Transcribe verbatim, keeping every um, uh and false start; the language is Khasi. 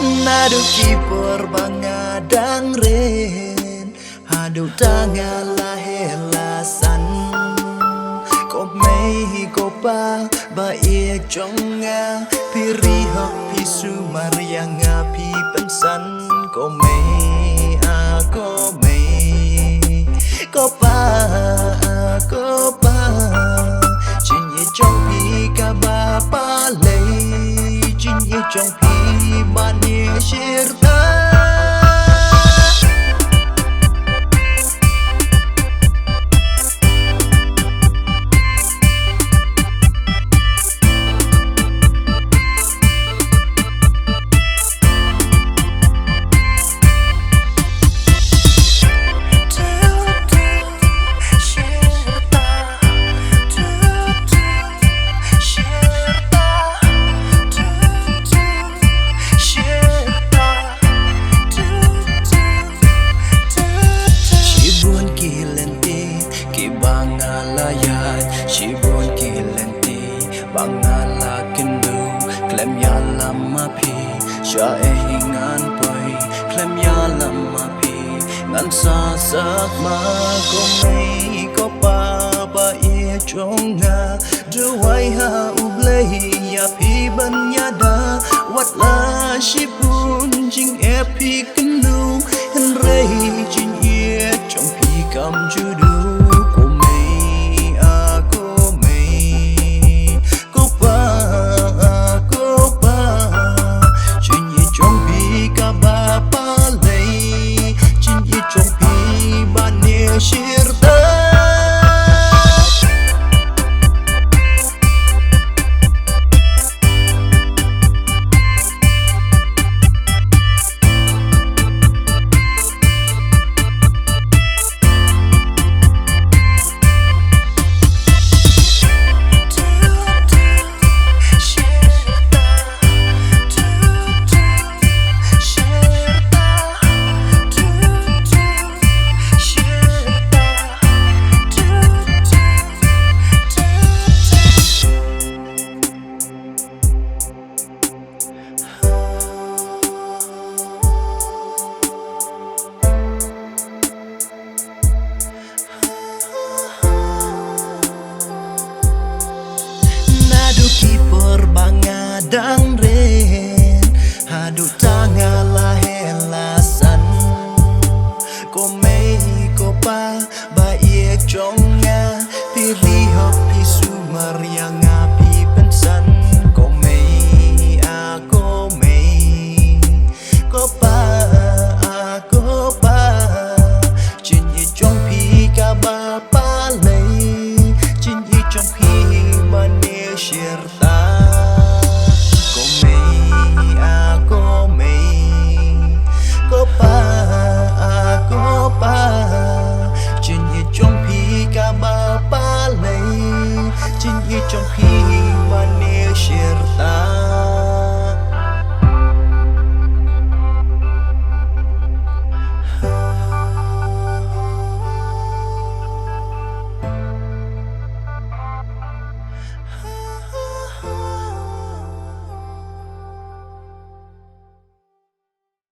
Naduh ki por ba nga dang rit, haduh ta nga la heh la san. Ko mei ko pa ba ïeit jong nga, phi ri hok phi sumar ïa nga phi pynsan. Ko mei ah ko mei, ko pa ah ko pa, jingïeit jong phi kaba palei, jingïeit jong phi ban ïashirta. Shibun ki lynti kiba nga la ïaid, shibun ki lynti ba nga la kynduh. Khlem ïalam ma phi, shaei ngan poi? Khlem ïalam ma phi, ngan sa sak ma. Ko mei ko pa ba ïeit jong nga, duwai ha U Blei ïa phi ban ïada. Wat la shib